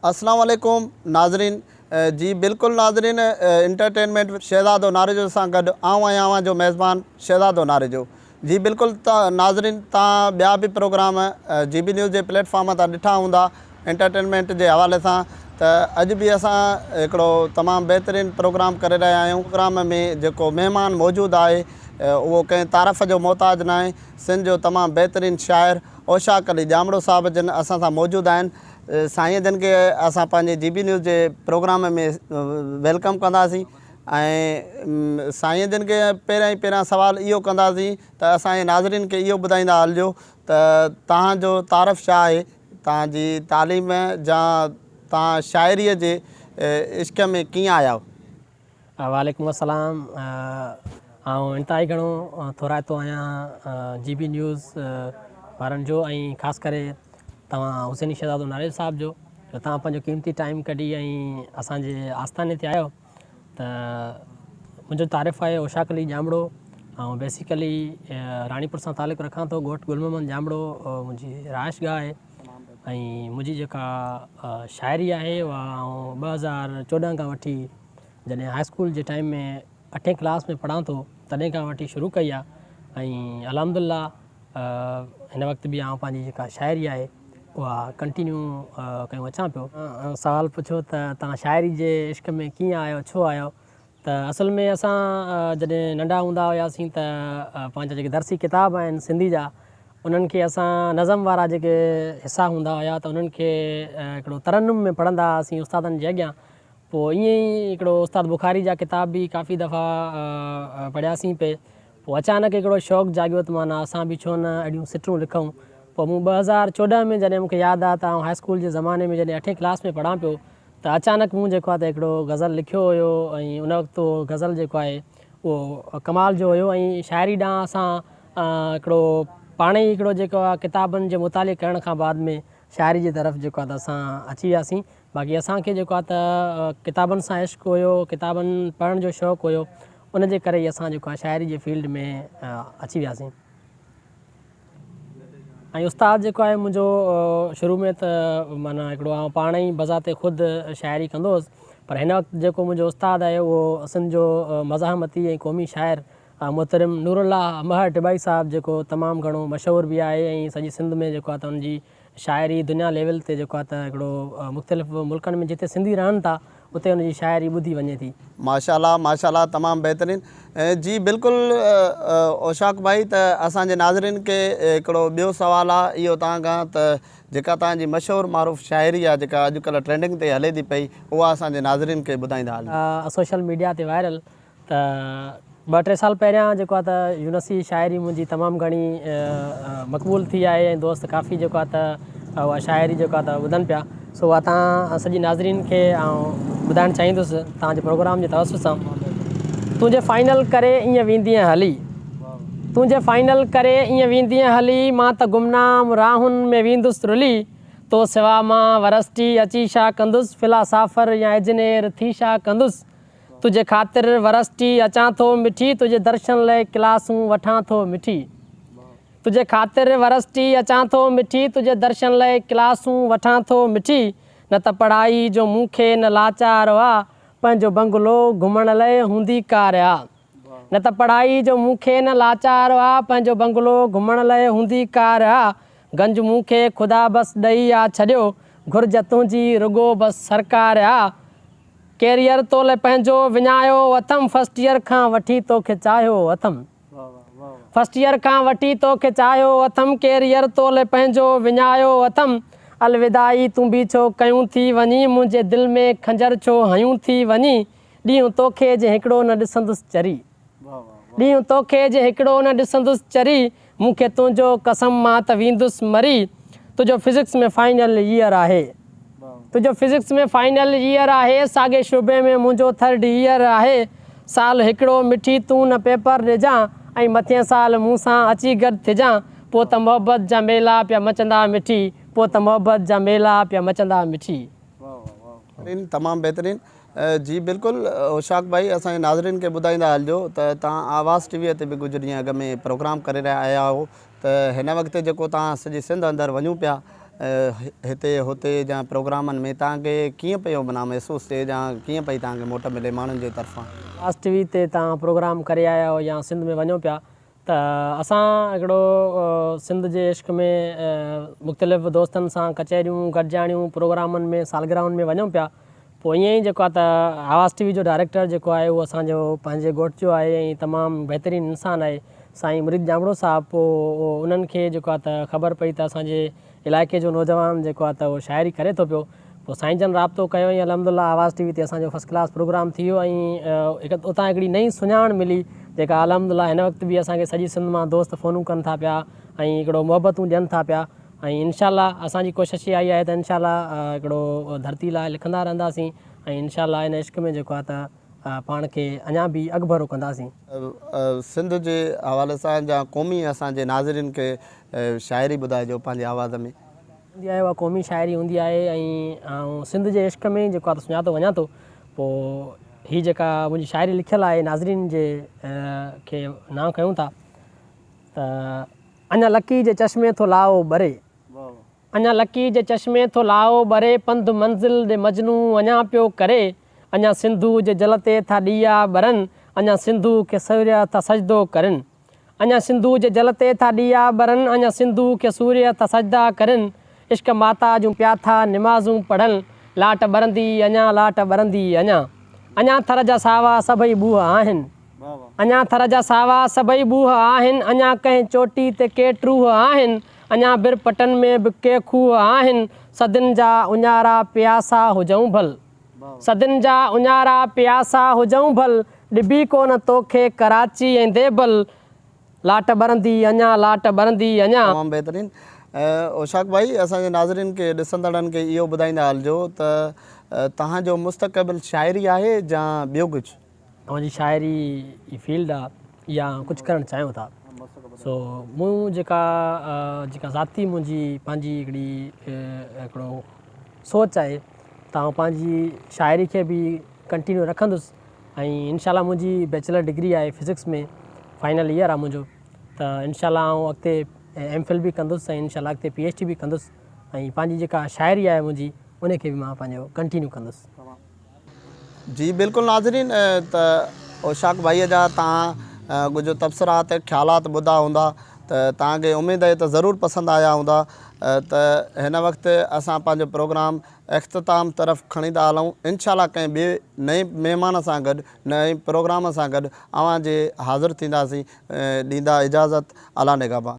اسلام عليڪم ناظرين جي بلڪل ناظرين انٽرٽينمينٽ شهزادو ناريجو سان گڏ آئون آهيان اوهان جو ميزبان شهزادو ناريجو جي بلڪل ناظرين تان ٻيا به پروگرام جي بي نيوز جي پليٽ فارم تان ڏٺا هوندا انٽرٽينمينٽ جي حوالي سان ته اڄ به اسان هڪڙو تمام بهترين پروگرام ڪري رهيا آهيون پروگرام ۾ جيڪو مهمان موجود آهي اهو ڪنهن تعارف جو محتاج ناهي سنڌ جو تمام بهترين شاعر اوشاق علي ڄامڙو صاحب جن اسان سان موجود آهن سائين جن کي اسان پنهنجي جي بي نيوز جي پروگرام ۾ welcome ڪنداسين ۽ سائين جن کي پهريان ئي پهريان سوال اهو ڪنداسين ته اسان جي ناظرين کي اهو ٻڌائيندا هلجو ته توهان جو تعارف ڇا آهي توهان جي تعليم جا توهان شاعري جي عشق ۾ ڪيئن آيا. وعليڪم السلام آئون انتهائي گهڻو ٿورائتو آهيان جي بي نيوز وارن جو ۽ خاص ڪري توهان حسيني شهزادو ناريل صاحب جو جو توهان پنهنجو قيمتي ٽائيم ڪڍي ۽ اسان جي آستاني تي آيو ته منهنجو تعارف آهي اوشاق علي ڄامڙو آئون بيسيڪلي راڻيپور سان تعلق رکان ٿو ڳوٺ گل محمد ڄامڙو منهنجي رهائش گاهه آهي ۽ منهنجي جيڪا شاعري آهي اها آئون 2014 کان وٺي جڏهن هاء اسڪول جي ٽائيم ۾ اٺين ڪلاس ۾ پڙهان ٿو تڏهن کان وٺي شروع ڪئي آهي ۽ الحمد لله هن وقت به آئون پنهنجي جيڪا شاعري آهي اها ڪنٽينيو ڪيون اچان پيو. سوال پڇيو ته توهان شاعري جي عشق ۾ ڪيئن آيو ڇو آيو ته اصل ۾ اسان جڏهن ننڍا هوندا هياسين ته پنهنجا جيڪي درسي ڪتاب آهن سنڌي جا انهن کي اسان نظم وارا جيڪي حصا هوندا هيا ته انهن کي هڪڙو ترنم ۾ پڙهندا هئاسين استادن جي اڳيان پوء ائين ئي هڪڙو استاد بخاري جا ڪتاب به ڪافي دفعا پڙهياسين پئي پوء اچانڪ هڪڙو شوق جاڳيو ته معنيٰ اسان به ڇو نه اهڙيون سٽون لکون پوء مون 2014 ۾ جڏهن مون کي ياد آ ته آئون هاء اسڪول جي زماني ۾ جڏهن اٺين ڪلاس ۾ پڙهان پيو ته اچانڪ مون جيڪو آهي ته هڪڙو غزل لکيو هيو ۽ ان وقت اهو غزل جيڪو آهي اهو ڪمال جو هيو ۽ شاعري ڏانهن اسان هڪڙو پاڻ ئي هڪڙو جيڪو آهي ڪتابن جي مطالعي ڪرڻ کان بعد ۾ شاعري جي طرف جيڪو آهي ته اسان اچي وياسين باقي اسان کي جيڪو آهي ته ڪتابن سان عشق هيو ڪتابن پڙهڻ جو شوق هيو ان جي ڪري ئي اسان جيڪو آهي شاعري جي فيلڊ ۾ اچي وياسين. ۽ استاد جيڪو آهي منهنجو شروع ۾ ته معنيٰ هڪڙو آئون پاڻ ئي بذات خود شاعري ڪندو هوس پر هن وقت جيڪو منهنجو استاد آهي اهو سنڌ جو مزاحمتي ۽ قومي شاعر محترم نور الله مهر ٽبائي صاحب جيڪو تمام گهڻو مشهور به آهي ۽ سڄي سنڌ ۾ جيڪو آهي ته ان جي شاعري دنيا ليول تي جيڪو آهي ته هڪڙو مختلف ملڪن ۾ جتي سنڌي رهن ٿا اتي ان جي شاعري ٻڌي وڃي ٿي. ماشاءالله ماشاءالله تمام بهترين جي بلڪل اوشاق ڀائي ته اسان جي ناظرين کي هڪڙو ٻيو سوال آ اهو توهان کان ته جيڪا توهان جي مشهور معروف شاعري آ جيڪا اڄ ڪلهه ٽرينڊنگ تي هلي ٿي پئي اها اسان جي ناظرين کي ٻڌائيندا هلجو. سوشل ميڊيا تي وائرل ته ٻه ٽي سال پهريان جيڪو آهي ته يونسي شاعري منهنجي تمام گهڻي مقبول ٿي آهي ۽ دوست ڪافي جيڪو آهي ته اها شاعري جيڪو آهي ته ٻڌن پيا سو اها تان سڄي ناظرين کي آئون ٻڌائڻ چاهيندس توهان جي پروگرام جي توسط سان تون جي فائنل ڪري ائين ويندينء هلي تون جي فائنل ڪري ائين ويندينء هلي مان ته گمنام راهن ۾ ويندس رلي تو سوا مان ورسٽي اچي شا ڪندس فلاسافر يا اجنير ٿي شا ڪندس تنهنجي خاطر ورسٽي اچان ٿو مٺي تنهنجي درشن لئه ڪلاسون وٺان ٿو مٺي تنهنجي خاطر ورسٽي اچان ٿو مٺي تنهنجي درشن لئه ڪلاسون وٺان ٿو مٺي نه ته پڙهائي جو مون کي نه لاچار آ پنهنجو بنگلو گهمڻ لئه هوندي ڪار آ نه ته پڙهائي جو مون کي نه لاچار آ پنهنجو بنگلو گهمڻ لئه هوندي ڪار آ گنج مون کي خدا بس ڏئي آ ڇڏيو گهرج تنهنجي رڳو بس سرڪار آ ڪيريئر تو لئه پنهنجو وڃايو اٿم فرسٽ ايئر کان وٺي توکي چاهيو اٿم فرسٽ ايئر کان وٺي توکي چاهيو اٿم ڪيريئر تو لئه پنهنجو وڃايو اٿم الوداعي تون به ڇو ڪيون ٿي وڃين منهنجي دل ۾ خنجر ڇو هنيون ٿي وڃين ڏينهن توکي جي هڪڙو نه ڏسندس چري. ڏينهن توکي جي هڪڙو نه ڏسندس چري، مون کي تنهنجو قسم مان ته ويندس مري، تنهنجو فزڪس ۾ فائنل ييئر آهي. تنهنجو فزڪس ۾ فائنل ييئر آهي، ساڳئي شعبي ۾ منهنجو ٿرڊ ييئر آهي، سال هڪڙو مٺي تون نه پيپر ڏجان ۽ مٿئين سال مون سان اچي گڏ ٿجان، پوء ته محبت جا ميلا پيا مچندا مٺي، پوء ته محبت جا ميلا پيا مچندا مٺي. بهترين تمام بهترين. جي بلڪل اوشاق ڀائي اسان جي ناظرين کي ٻڌائيندا هلجو ته توهان آواز ٽي وي تي به ڪجهه ڏينهن اڳ ۾ پروگرام ڪري رهيا آيا آهيو ته هن وقت جيڪو توهان سڄي سنڌ اندر وڃون پيا هتي هتي جا پروگرامن ۾ توهان کي ڪيئن پيو معنيٰ محسوس ٿئي جا ڪيئن پئي توهان کي موٽ ملي ماڻهن جي طرفان. آواز ٽي وي تي توهان پروگرام ڪري آيا آهيو يا سنڌ ۾ وڃو پيا ته اسان هڪڙو سنڌ جي عشق ۾ مختلف دوستن سان ڪچهريون گڏجاڻيون پروگرامن ۾ سالگرهن ۾ وڃون پيا پوء ائين ئي جيڪو آهي ته آواز ٽي وي جو ڊائريڪٽر جيڪو آهي اهو اسان جو پنهنجي ڳوٺ جو آهي ۽ تمام بهترين انسان آهي سائين مريد ڄامڙو صاحب پوء انهن کي جيڪو آهي ته خبر پئي ته اسان جي علائقي جو نوجوان جيڪو آهي ته اهو شاعري ڪري ٿو پيو پوء سائين جن رابطو ڪيو ۽ الحمد لله آواز ٽي وي تي اسان جو فرسٽ ڪلاس پروگرام ٿي ويو ۽ هڪ اتان هڪڙي نئين سڃاڻ ملي جيڪا الحمد لله هن وقت به اسان کي سڄي سنڌ مان دوست فونون ڪن ٿا پيا ۽ هڪڙو محبتون ڏين ٿا پيا ۽ انشاء الله اسان جي ڪوشش اها ئي آهي ته انشاء الله هڪڙو ڌرتي لاء لکندا رهنداسين ۽ انشاء الله ان عشق ۾ جيڪو آهي ته پاڻ کي اڃا به اڳڀرو ڪنداسين. سنڌ جي حوالي سان جا قومي اسان جي ناظرين کي شاعري ٻڌائجو پنهنجي آواز ۾. هوندي آهي اها قومي شاعري هوندي آهي ۽ آئون سنڌ جي عشق ۾ جيڪو آهي ته سڃاتو وڃان ٿو پوء هي جيڪا منهنجي شاعري لکيل آهي ناظرين جي کي نانء ڪيون ٿا ته. اڃا لڪي جي چشمي ٿو لائو ٻري. اڃا لڪي جي چشمي ٿو لائو ٻري پنڌ منزل ڏي مجنون اڃا پيو ڪري اڃا سنڌو جي جل تي ٿا ڏيئا ٻرن اڃا سنڌو کي سوريا ٿا سجدو ڪرن اڃا سنڌو جي جل تي ٿا ڏيئا ٻرن اڃا سنڌو کي سوريا ٿا سجدا ڪرن عشق ماتا جون پيا ٿا نمازون پڙهن لاٽ ٻرندي اڃا لاٽ ٻرندي اڃا اڃا ٿر جا ساوا سڀئي ٻوهه آهن. اڃا ٿر جا ساوا سڀئي ٻوهه آهن، اڃا ڪنهن چوٽي تي ڪي ٽوهه آهن، اڃا بر پٽن ۾ به ڪي کوهه آهن، صدين جا اڃارا پياسا هجئون ڀل. صدين جا اڃارا پياسا هجئون ڀل، ڏبي ڪونه توکي ڪراچي ۽ ديبل، لاٽ ٻرندي اڃا لاٽ ٻرندي اڃا. تمام بهترين اوشاق ڀائي اسان جي ناظرين کي ڏسندڙن کي اهو ٻڌائيندا هلجو ته توهان جو مستقبل شاعري آهي جا ٻيو ڪجهه؟ اوهان جي شاعري ئي فيلڊ آ يا ڪجهه ڪرڻ چاهيو ٿا سو مون جيڪا جيڪا ذاتي منهنجي پنهنجي هڪڙي هڪڙو سوچ آهي ته آئون پنهنجي شاعري کي به ڪنٽينيو رکندس ۽ انشاء الله منهنجي بيچلر ڊگري آهي فزڪس ۾ فائنل ايئر آ منهنجو ته انشاء الله آئون اڳتي ايم فل به ڪندس ۽ انشاء الله اڳتي پي ايڇ ڊي به ڪندس ۽ پنهنجي جيڪا شاعري آهي منهنجي ان کي به مان پنهنجو ڪنٽينيو ڪندس. جي بلڪل ناظرين ته اوشاق ڀائي جا توهان ڪجهه تبصرا ته خيالات ٻڌا هوندا ته توهان کي اميد آهي ته ضرور پسند آيا هوندا ته هن وقت اسان پنهنجو پروگرام اختتام طرف کڻي ٿا هلون انشاء الله ڪنهن ٻئي نئين مهمان سان گڏ نئين پروگرام سان گڏ اوهان جي حاضر ٿينداسين ڏيندا اجازت الله نگهبان.